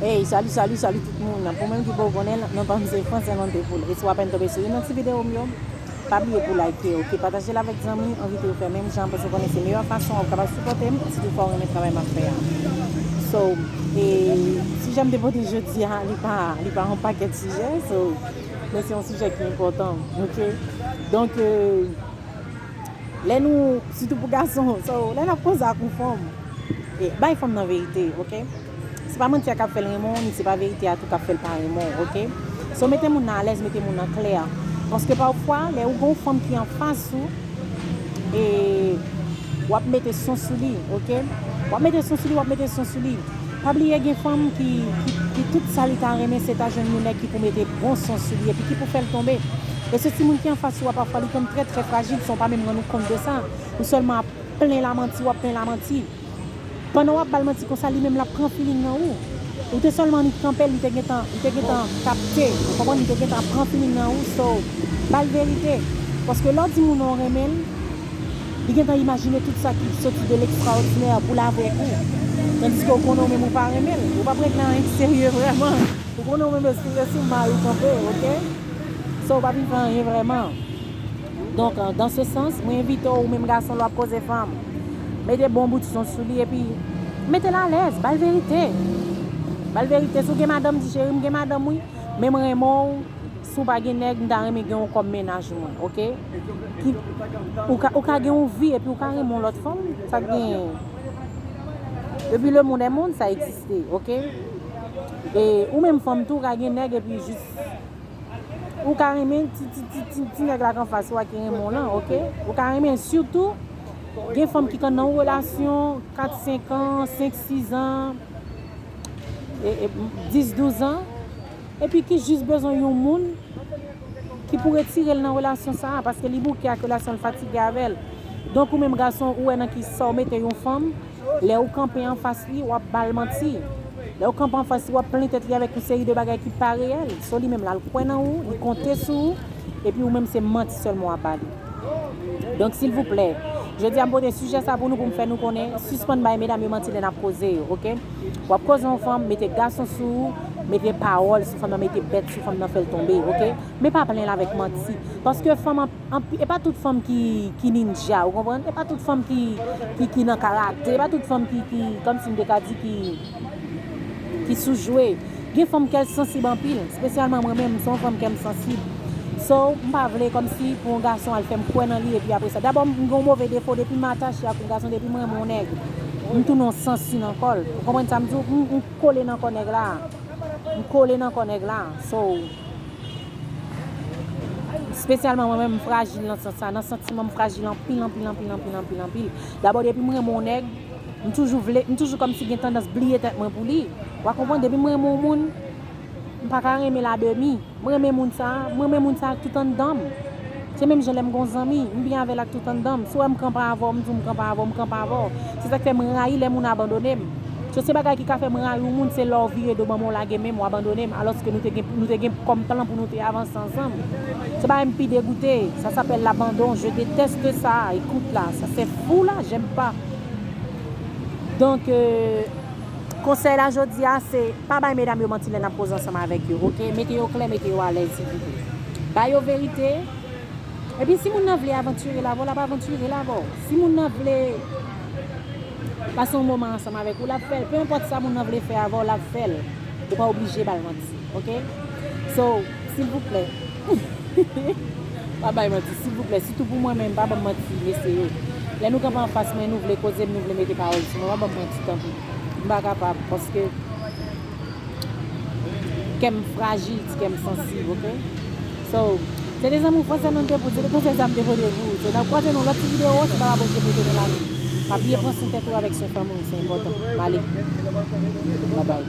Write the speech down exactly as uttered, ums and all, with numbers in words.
Hey, salut, salut, salut tout moun. Pou mwen ki poko konnen, non pa m se Francine Montepoul. E si w apèn tonbe sou youn nan ti videyo m yo, pa bliye pou like, ok? Pataje l avèk zanmi, envite yo fè menm jan, paske w konnen se meyè fason w ap kapab sipòte m, si toutfwa w renmen travay m ap fè a. So, e sijè m te pote jodi a, li pa, li pa yon pakèt sijè, so, men se yon sijè ki enpòtan, ok? Donk, e, lè nou, sitou pou gason, so, lè n ap koze ak yon fanm, e, bay fanm nan verite, ok? Se pa manti a k ap fè l renmen w, ni se pa verite a tou k ap fè l pa renmen w, ok? So, mete moun nan alèz, mete moun nan klè. Paske pafwa, lè ou gen yon fanm ki anfas ou, e w ap mete son sou li, ok? W ap mete son sou li, w ap mete son sou li. Pa bliye gen fanm ki, ki, ki tout sa li ta renmen, se ta jwenn yon nèg ki pou mete bon son sou li, epi ki pou fè l tonbe. E se timoun ki anfas ou a, pafwa, li konn trè, trè frajil, san w pa menm rann ou kont de sa. Ou sèlman ap plen lamanti, w ap plen lamanti. Pandan w ap ba l manti konsa, li menm l ap pran feeling nan ou. Ou te sèlman annik kanpe l, li te gentan, li te gentan kapte. Ou konprann? Li te gentan pran feeling nan ou. So, ba l verite. Paske lè w di moun nan w renmen l, li gentan imajine tout sa ki soti de lekstraòdinè pou l avèk ou. Tandiske w konnen w menm ou pa renmen l. Ou p ap regle anyen ki serye vrèman. Ou konnen w menm se sou may ou kanpe, ok? So, w p ap vin fè anyen vrèman. Donk, dans ce sens, mwen envite w, ou menm gason, lè w ap koze fanm, mete bon bout son sou li, epi mete l alèz, ba l verite. Ba l verite. Si w gen madanm, di, cheri, m gen madanm, wi, men m renmen w, si w pa gen nèg, m ta renmen gen w kòm mennaj mwen, ok? Ki, ou ka, ou ka gen yon vi, epi ou ka renmen yon lòt fanm, sa k genyen? Depuis le monde est monde, sa egziste, ok? E ou menm fanm tou, ou ka gen nèg, epi jis ou ka renmen ti, ti, ti, ti, ti nèg la k anfas ou a ki renmen w lan, ok? Ou ka renmen, sitou, gen fanm ki konn nan yon relasyon kat, senk an, senk, sis an, e, e, dis, douz an, epi ki jis bezwen yon moun ki pou retire l nan relasyon sa a, paske li bouke ak relasyon, l fatige avè l. Donk, ou menm gason, ou wè nan ki sa w mete yon fanm, lè ou kanpe anfas li, w ap ba l manti. Lè ou kanpe anfas li, w ap plen tèt li avèk yon seri de bagay ki pa reyèl. So, li menm la, l kwè nan ou, li konte sou ou, epi ou menm se manti sèlman w ap ba li. Donk, silvouplè, jodi a m pote sijè sa pou nou, pou m fè nou konnen, sispann bay medam yo manti lè n ap koze yo, ok? W ap koze yon fanm, mete gason sou ou, mete pawòl sou fanm nan, mete bèt sou fanm nan, fè l tonbe, ok? Men pa plen l avèk manti. Paske fanm an, anpi-, e pa tout fanm ki, ki ninja, ou konprann? E pa tout fanm ki, ki, ki nan karate, e pa tout fanm ki, ki, kòmsi m te ka di, ki, ki sou jwe. Gen fanm kè l sansib anpil, espesyalman mwen menm, m se yon fanm kè m sansib. So, m pa vle kòmsi pou yon gason al fè m kwè nan li, epi apre sa. Dabò, m gen yon move defo, depi m atache ak yon gason, depi m renmen yon nèg, m tounen yon sansi nan kò l. Ou konprann sa m di w? M, m kole nan kò nèg la. M kole nan kò nèg la. So, espesyalman mwen menm, m frajil nan sans sa. Nan santiman, m frajil anpil, anpil, anpil, anpil, anpil, anpil. Dabò, depi m renmen yon nèg, m toujou vle, m toujou kòmsi gen tandans bliye tèt mwen pou li. W a konprann, depi m renmen yon moun, m pa ka renmen l a demi. M renmen moun sa, m renmen moun sa ak tout anndan m. Se menm jan lè m gon zanmi, m byen avè l ak tout anndan m. Si w wè m kanpe avè w, m di w m kanpe avè w, m kanpe avè w. Se sa k fè m rayi lè moun abandone m. So, se bagay ki ka fè m rayi yon moun, se lè w vire do ban mwen, w lage men m, w abandone m, alòske nou te gen, nou te gen kòm plan pou nou te avanse ansanm. Se bagay m pi degoute. Ça s'appelle l'abandon. Je déteste ça. Écoute là, ça c'est fou là, j'aime pas. Donk, euh, konsèy la jodi a, se pa bay medam yo manti lè n ap koze ansanm avèk yo, ok? Mete yo klè, mete yo alèz, silvouplè. Ba yo verite. Epi si moun nan vle avantire l avè w, l ap avantire l avè w. Si moun nan vle pase yon moman ansanm avèk ou, l ap fè l. Pe enpòt sa moun nan vle fè avè w, l ap fè l. Ou pa oblije ba l manti, ok? So, silvouplè. Pa bay manti, silvouplè. Sitou pou mwen menm, pa ban m manti, mesye yo. Lè nou kanpe anfas mwen, nou vle koze m, nou vle mete pawòl sou mwen, pa ban m manti, tanpri. M pa kapab, paske kè m frajil, ti kè m sansib, ok? So, se te zanmi w Fransè Nonn te pou, se te konsèy sa m te pote pou ou. So, n ap kwaze nan lòt ti videyo, se pa rapò se mete nan lavi. Pa bliye pran swen tèt ou avèk swen fanmi w, se enpòtan. M ale. Babay.